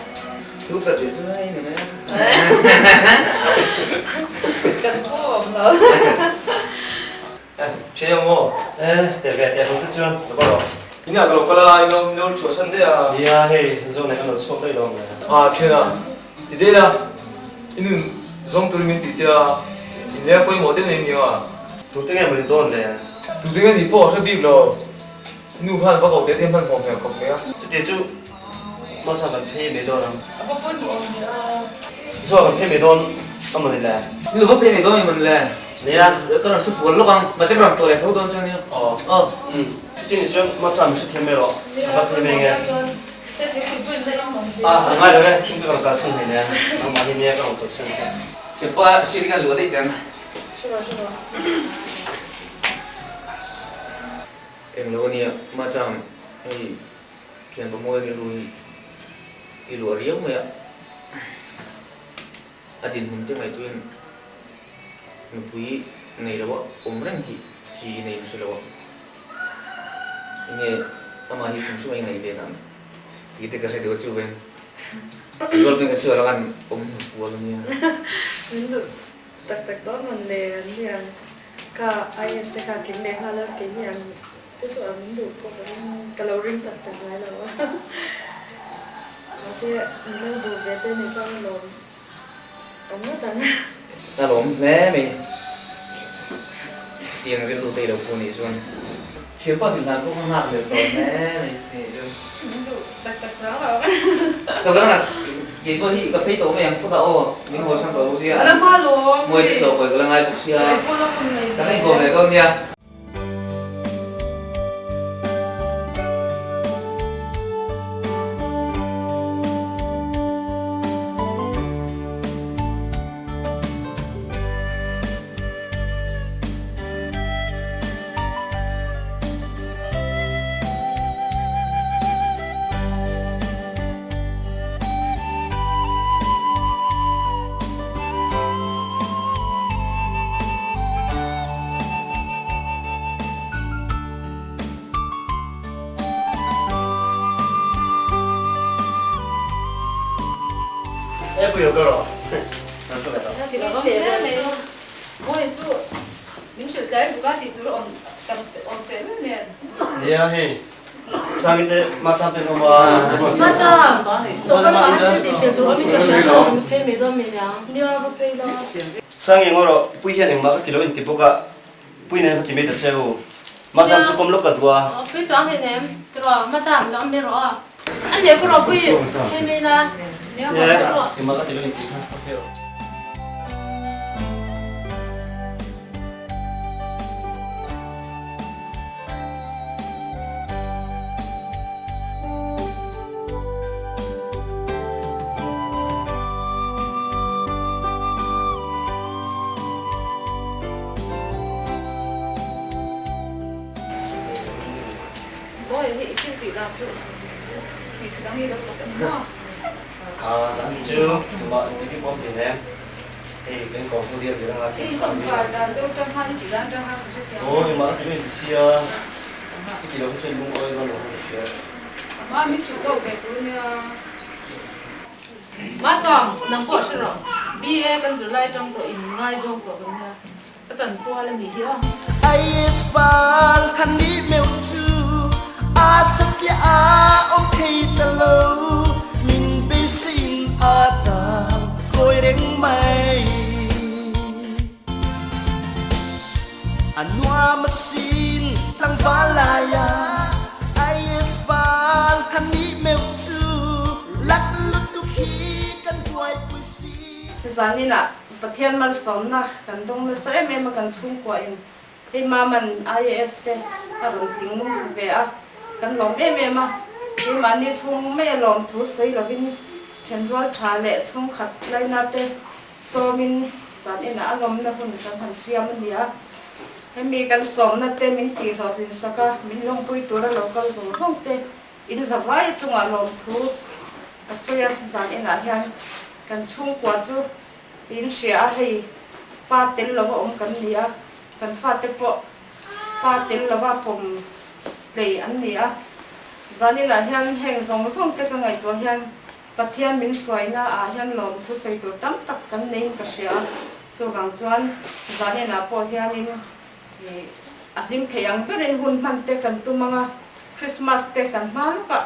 Thu ber tih chu hei ni mai a. Kan thu awm lo. Eh, ṭhian ang maw? Eh, teh ve teh hung te chuan ka va rawh. Inah ka lo kal a, ilo ilo chhuah san daih a. Nia, hei zo nei kan lo chhuak daih lo ang le. Ah, ṭhian a, ti daih la, i nun zawng turin min ti che a, in leng pawimawh deuh nei nia. Tute nge maw ni dawn le? Tute nge ni pawh a hre bik lo. Nu khan va ko te te hmanhmawh hmel khawp mai a. Chuti chu hmasa kan phei mai dawn ang. A va pawimawh awm ve a. Zawh kan phei mai dawn a mawni le. Nu va phei mai dawn i mawni le. Nia. Ka rawn thu fual lawk ang. Mahse ka rawn tawh leh tho dawn chuan nia. Aw. Aw. Umm. Chuti ni chuan hmasa min hrethiam mai rawh. Nia, Ka va phei mai pawimawh nge. ta chuan se thingpui pawhin la in awm zel A, a. a ngai lo e. Thingpui ka rawn kalsan hlein e. Nangmah hi nia ka rawn kalsan che. Thianpa sir hian luah daih teh ang. Hre rawh, hre rawh. Englo ania, Machang, hei thianpa mawi rilru hi i luah riau mai a, a dinhmun te ngaihtuahin nupui nei lo a awm reng hi chi i nei hre lo a, enge amah hi hrim hrim a i ngaih ve dan tih te ka hre deuh a chu veng rual peng ka chhuah lo khan awm hnu kual ania. Min duh tak tak dawn mawn le an nia. Ka IS te kha tling leh nghal a, keini ang te chu an duh pawh ka ring, ka lo ring tak tak ngai lo a. Mahse min lo duh ve te nih chuan a lawm awm ngawt ang. A lawm hle mai. Tiang rilru te i lo pu nih chuan. Thianpa tih hlan pawh ka nghak leh tawh hle mai chu nih chu. Min duh tak tak chuang lo. Ka vang ah kei pawh hi ka phei tawh mai ang phawt ah aw, min haw sang tawh bawk sia. A la hma lawm. Muai te chaw kawi ka la ngai bawk sia. Chaw pawh la hun nei Kan la inkawm leh dawn nia. E pui lo ka rawh. Kan hre ve tawh. Ti lo hle mai. Mawi chu min hrilh tlai lutuk a tih tur awm tam awm teh lul nen. Nia hei Sangi te Macham te an awm a. Macham, chawlh lamah khan thil tih fel tur awmin ka hria a, ka phei mai dawn mai niang. Nia va phei la. Sangi ngaw rawh, Pui hian engmah ka ti lo inti bawk a, Pui nen ka ti mai ta che u. Macham chu kawm lawk ka duh a. Pui chuang hei nem, ti rawh, Macham la awm mai rawh a. An leh ku rawh Pui, phei mai la. Nia va phei rawh. Engmah ka ti lo inti kha, ka phei rawh. Mawi hi i thil tih dan chu hmeichhe dang hi lo chawp em maw? Aa zan chu chumah engtin hi pawm thei nem. Hei kan kawm hu dial dial anga I kawm fal dan deuh tang khan i tih dan tang khan ka hrethiam. Aw engmah ka ti lo inti sia i ti lo hi chuan lungawi dawn lo kha ka hria. Amah min chuh lo ve tur nia. Machang, nang pawh hre rawh. BA kan zirlai tang tawh in ngaizawng tawh kan nia. Ka chan kual a nih hi aw. Ais val han nih meuh chu a satliah a awm thei ta lo, min beiseiin a tang kawi reng mai. A nuam asin tlangval laia ais val han nih meuh chu lat lutuk hi kan buaipui si. Zaninah Pathian malsawmna kan dawng nasa em em a kan chhungkua in hei Maman IAS te a rawn tling ve a, kan lawm em em a, keimahni chhung mai a lawm thu sawi lovin thenrual tha leh chhungkhat laina te sawmin zan enah a lawmna hun kan han siam a ni a, hemi kan sawmna te min tihhlawhtlin sak a, min lawmpui tura lo kal zawng zawng te In zavai chungah lawmthu a sawi a, zan enah hian kan chhungkua chu in hria a, hei pa tel lova awm kan ni a, kan fate pawh pa tel lova pawm tlei an ni a, zan inah hian heng zawng zawng te ka ngaihtuah hian Pathian min hruaina ah hian lawmthu sawi tur tam tak kan neiin ka hria a, chuvang chuan zan enah pawh hianin A hlim thei ang berin hun hman te kan tum ang a, Christmas te kan hma lawkah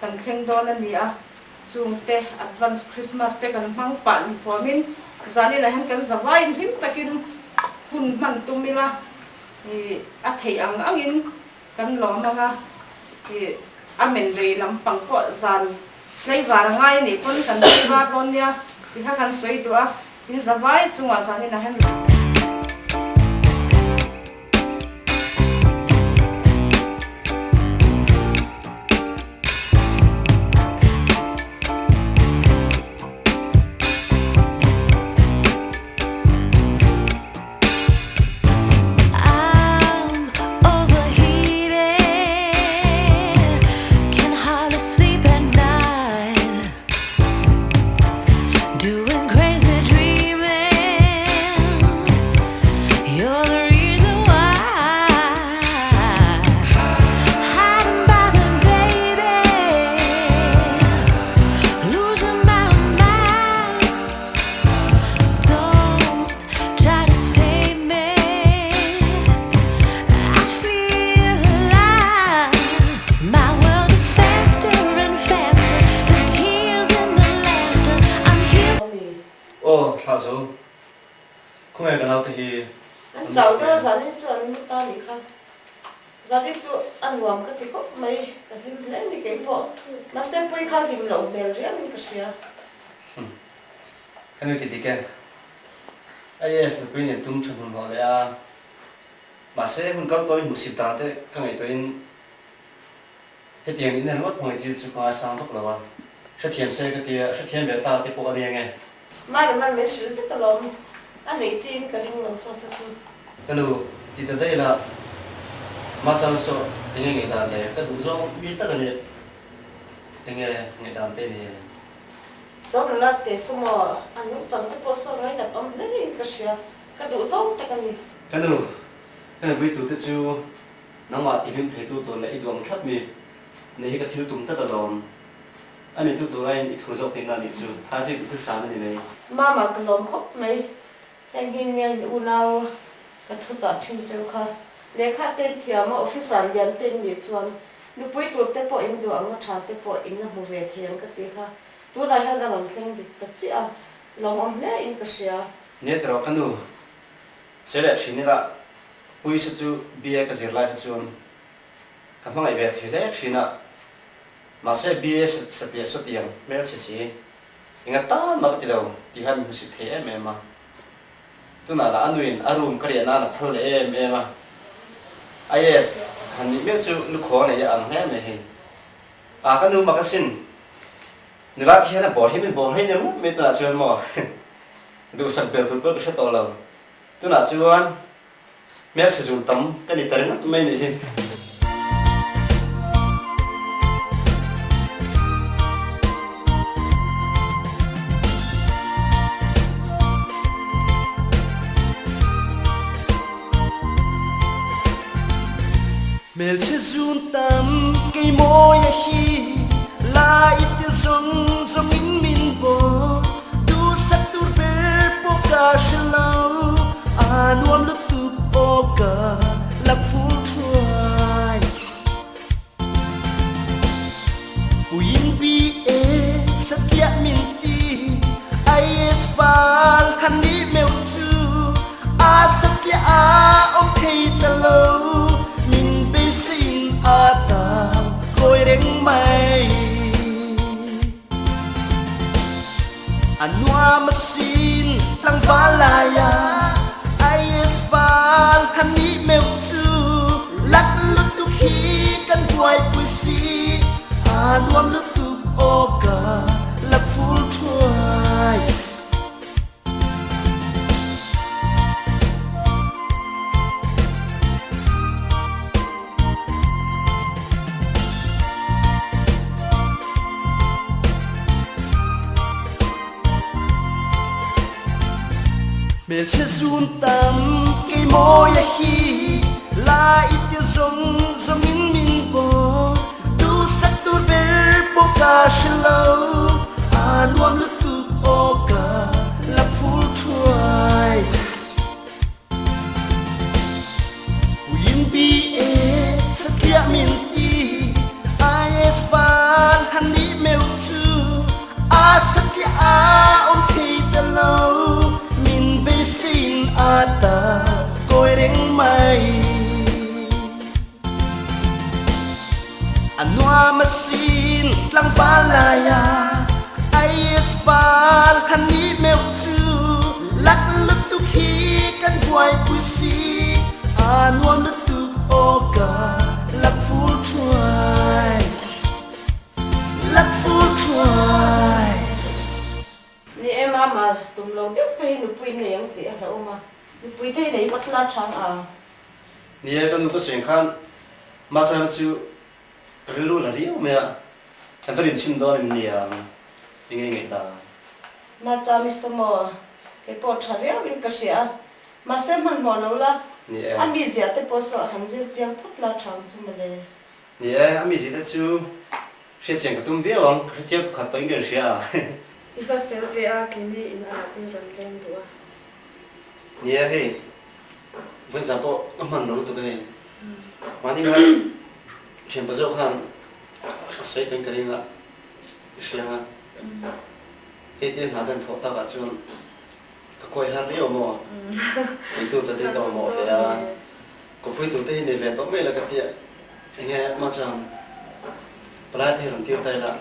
kan thleng dawn a ni a, chung te advance Christmas te kan hmang pah ni huamin zaninah hian kan zavaiin hlim takin hun hman tum ila, a theih ang angin kan lawm ang a, a men rei lampang pawh zan tlaivar a ngai anih pawn kan tlaivar dawn nia tih kha kan sawi duh a. In zavai chungah zanin a hen lo. I'm overheated, can hardly sleep at night. Doing crazy dreaming, you're the reason why. Hiding by the baby, losing my mind. Don't try to save me. I feel alive. My world is faster and faster, the tears and the laughter. I'm here. Aw thlah zo, khawnge ka naute hi An chau ber a, zanin chu an mu ta nih kha. Zanin chu a nuam ka ti khawp mai, ka hlim hle ni kei pawh. Mahse pui kha hlim loh hmel riauin ka hria. Ka nu ti dik e. IAS nupui nen tum tha hnun hlawh leh a. Mahse hun kal tawhin hmuhsit dan te ka ngaihtuahin hetiang in ringawt hmangaih chi chu ka ngaisang vak lo a, hrethiam se ka tia, hrethiam ve ta te pawh a riang e. Maraman min hrilh vek alawm, a neih chiin ka ring lo saw sa chu. Ka nu, ti ta daih la, Machang saw enge ngaihdan le, ka duh zawng mi tak a ni, enge ngaihdan te ni? Saw nula te sumo a nungchang te pawh saw ngainat awm hle in ka hria. Ka duh zawng tak a ni. Ka nu, ka nupui tute chu nangmah ti hlim theitu tur leh i duang thlap mi nei hi ka thil tum tlat alawm. A ni tu tur aiin i thu zawk tihna a nih chu. Tha zui duh thil san a ni mai. Mama ka lawm khawp mai. Heng hi nge in unau ka thu chah thin cheu kha. Lehkha te in thiam a, officer lian te in nih chuan nupui tur te pawh in duh ang a tha te pawh in la hmu ve thei ang ka ti kha. Tunah hian a rawn thleng dik ta chiah a, lawmawm hle in ka hria. Nia tiraw ka nu, sawi leh thin ila Puisa chu BA ka zir lai kha chuan ka hmangaih ve thei hle thin a, mahse BA satliah sawtiang hmelchhe si enga tan mah ka ti lo tih khan min hmusit thei em em a. Tunah lah a nuin a room ka riah nan a phal leh em em a, IAS han nih meuh chu lukhawng nei a ang hle mai hei. A ka nu mak asin, nula thian a bawr hi min bawr hei nia ngawt mai tunah chuan maw duhsak bel tur pawh ka hre tawh lo. Tunah chuan hmelchhe zun tam ka ni ta ringawt mai nih hi. Hmelchhe zun tam kei mawi a hi lai te zawng zawng in min bawk duhsak tur ber pawh ka hre lo a nuam lutuk aw ka lak fur thuai. Puiin BA satliah min ti IAS fal han nih meuh chu a satliah a awm thei ta lo min beiseiin a tal kawi reng mai. A nuam asin tlangval laia IAS fal han nih meuh chu lat lutuk hi kan buaipui si a nuam lutuk aw ka la full twice. Hmelchhe zun tam kei mawi a hi lai te zawng zawng in min bawk duhsak tur ber pawh ka hre lo a nuam lutuk aw ka la full twice. Puiin BA satliah min ti IAS fal han nih meuh chu a satliah a awm thei ta lo min beiseiin a ta kawi reng mai. A nuam asin tlangval laia IAS fal han nih meuh chu lat lutuk hi kan buaipui si a nuam lutuk aw ka lak full twice lak full twice. Ni e mama, tum lo deuh phei nupui nei ang tih a hlauhawm a, nupui thei nei vat la chang a. Ni e, ka nu ka suing khan Machana chu ka rilru la riau mai a, kan va rinchhim dawn em nia i ngei ngaih ta. Macha Mister Maw, kei pawh tha riau in ka hria a, mahse hmanhmawh lo la, a mizia te pawh saw han zir chiang phawt la tha ang chu mawle. Ni e, a mizia te chu hriat chian ka tum viau ang, ka hre chiang pakhat tawh in ka inhria a. I va fel ve a, keini in a ah te rawn leng duh a. Ni e, hei Vawiinzah pawh ka hman lo lutuk a hei. Mahni kha thianpa zawk khan a sawi tawhin ka ring a, i hria ang a. Hei tia hna te an thawh takah chuan ka kawi har riau maw? Puitu ta te ka mamawh ve a, kawpui tur te hi nei ve tawh mai la ka tia. Enge machang palai te hi rawn tir ta ila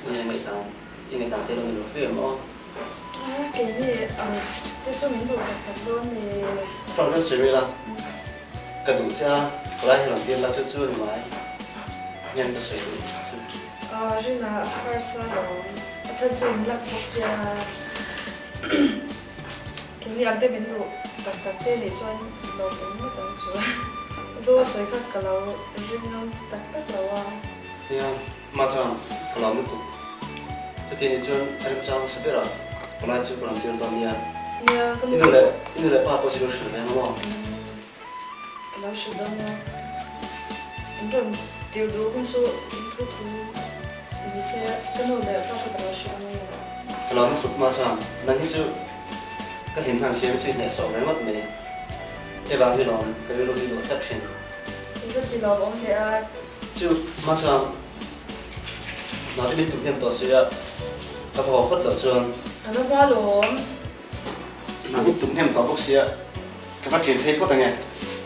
nge ngaihdan i ngaihdan te lo ni lo fe maw? Keini ang te chu min duh tak tak dawn ni. Front kan sawi ila ka duh che a palai hi rawn tir la chu chu a ni mai ngen ka sawi duh chu. Rina harsa lo a chhan chu in lak bawk chiang a keini ang te min duh tak tak te nih chuan lawm awm ngawt ang chu. Zo a sawi kha ka lo ring ngam tak tak lo a. Nia, mah chuan ka lo lutuk. Chuti nih chuan a remchang hmasa ber a, palai chu ka rawn tir dawn nia. Nia, ka nu I nu leh i nu leh pa pawh chu lo hrilh ve ang maw? Ka lo hrilh dawn nia. In rawn tir duh hun chu in thu thu. Nise ka nu leh pa kha ka lo hrilh ang e. Ka lo lutuk Macham, nang hi chu ka hlim hnan siam chu i hnehsawh ve ngawt mai. Hei vang hi lawm ka rilru hi luah tlat thin. I va ti lawm awm ve a. Chu Macham, naute min tum hnem tawh si a, ka va haw phawt loh chuan. A la hma lawm. Nang min tum hnem tawh bawk sia, ka va ṭin phei phawt ange.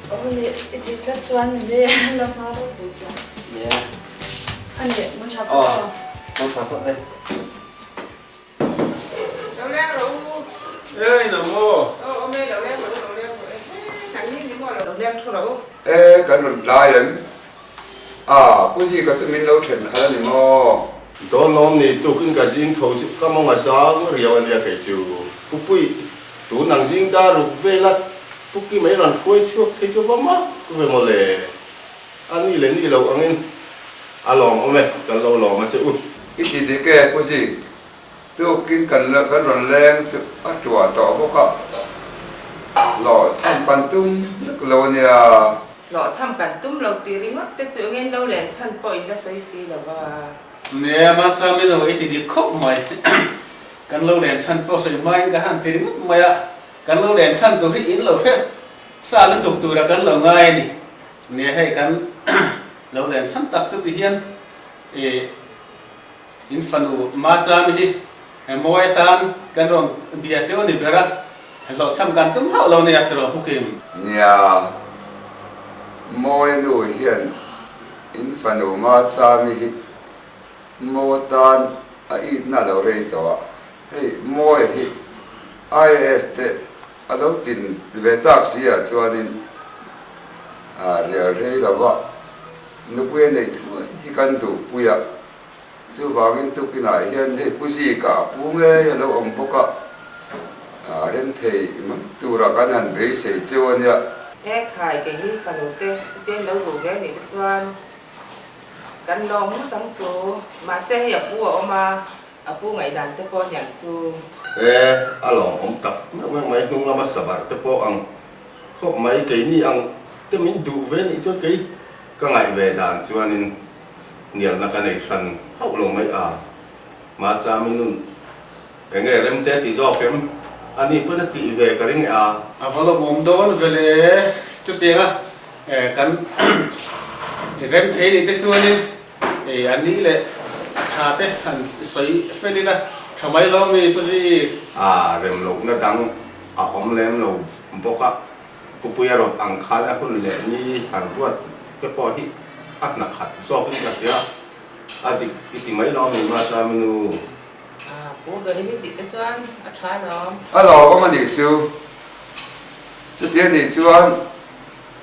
Aw ni, i tih tlat chuan ni mai a la hma ropui chiah. Nia. A ni, mun ṭha phawt aw. Aw, mun ṭha phawt e. Lo leng rawh u. Ei na maw? Aw awm e, lo leng rawh u, lo leng rawh e. He, nang ni ni maw lo leng thu rawh u. E, kan rawn tlai em? A, Pu Zika chu min lo then khalh a ni maw? Dawn lawm ni, tukin ka zing tho chu ka mawng a zang riau a nia kei chu. Pu Pui, tun ang zing dar ruk vela Puki mai rawn hruai chhuak thei chu va mak ve maw le. A ni leh ni lo angin a lawm awm e, kan lo lawm a che u. I ti dik e Pu Zik, tukin kan kan rawn leng chu a tuah tawh bawk a, hlawhchham kan tum vek lo a nia. Hlawhchham kan tum lo tih ringawt te chu engin lo len chhan pawh in la sawi si lo va. Nia, mahse min lo ei ti dik khawp mai. Kan lo len chhan pawh sawi hmain ka han ti ringawt mai a, kan lo len chhan tur hi in lo hre sa lutuk tura kan lo ngai a ni. Nia, hei kan lo len chhan tak chu ti hian i in fanu Machami hi mawi atan kan rawn bia cheu a ni ber a, hlawhchham kan tum hauh lo nia tiraw Pu Kim? Nia, mawi nu hian in fanu Machami hi maw tan a itna lo rei tawh a, hei mawi hi IAS te a lo tin ve tak si ah chuanin a rial rei lo va, nupui a neih thuai hi kan duhpui a. Chuvangin tukinah hian hei Pu Zika a pu ngei a lo awm bawk a, a rem thei mai tura kan han beisei cheu a nia. He khai keini fanu te chutiang lo duh ve anih te chuan kan lawm ngawt ang chu. Mahse hei a pu a awm a, a pu ngaihdan te pawh aniang chu. E, a lawmawm tak meuh meuh mai, hnung lama sabar te pawh ang khawp mai, keini ang te min duh ve anih chuan kei ka ngaih ve dan chuanin Hnialna ka nei hran hauh lo mai a, Machami nun enge remte ti zawk em? Ani pawn a tih ve ka ring e a. A va lawmawm dawn ve le, chutianga kan rem thei ni te chuanin a ni leh a thla te han sawi fel ila tha mai lo mi Pu Zik? A rem lohna dang a awm lem lo bawk a, Pu Puia rawt ang khan a hun leh ni han ruat te pawh hi a hna khat zawk in ka hria a dik i ti mai lo mi Machami nu. A pu ber hi tih te chuan a tha lawm. A lawmawm a nih chu. Chuti a nih chuan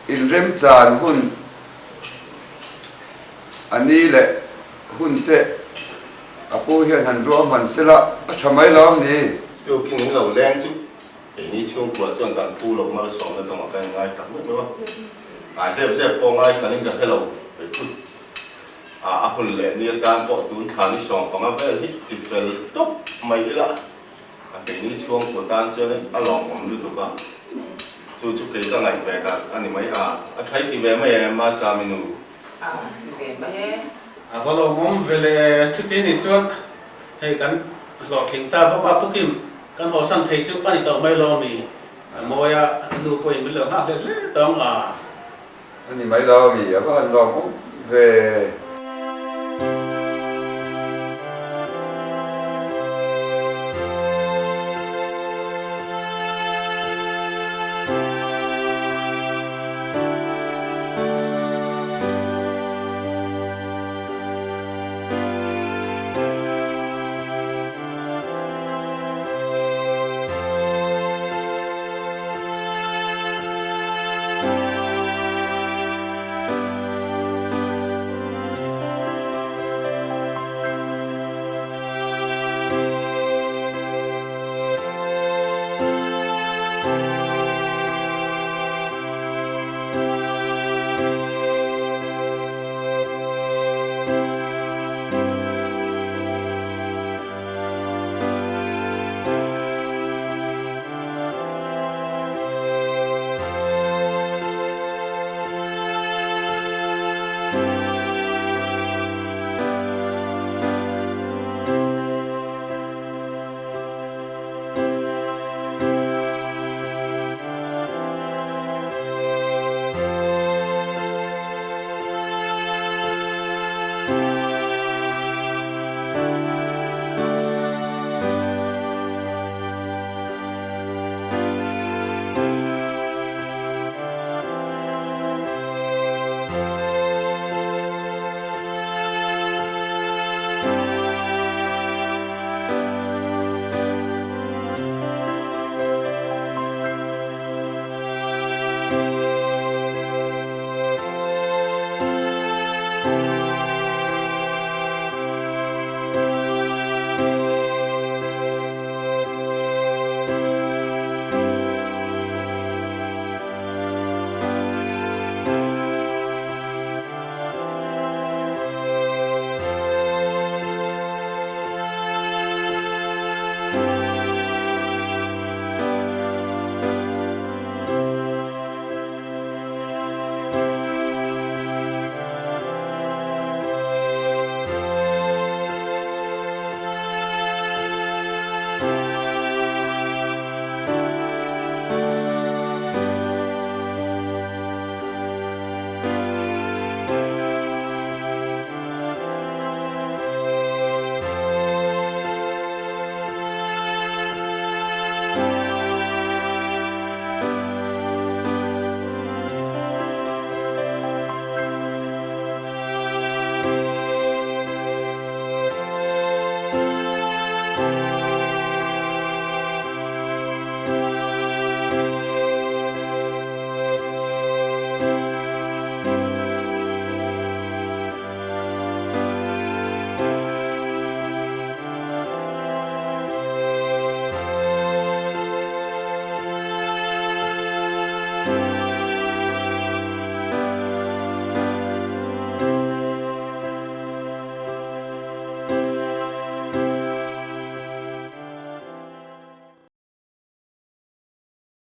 inremchan hun a ni leh hun te a pu hian han ruahman sela a tha mai lo ang ni. Tukin in lo leng chu Keini chhungkua chuan kan pu loh malsawmna dawngah kan inngai tak meuh meuh a, a zep zep pawh ngai hran in ka hre lo kei chu. A a hun leh ni atan pawh tun thla ni 15 vel hi ti fel tawp mai ila a keini chhungkua tan chuan a lawmawm lutuk a, chu chu kei ka ngaih ve dan a ni mai a, a tha i ti ve mai em a Chami nu? A ti ve mai e. A va lawmawm ve le chuti nih chuan hei kan hlawhtling ta bawk a Pu Kim. Kan hawsan thei chu a ni tawh mai lo mi? Mawi a nu pawhin min lo nghak hle hle tawng a. A ni mai lo mi? A va han lawm awm ve.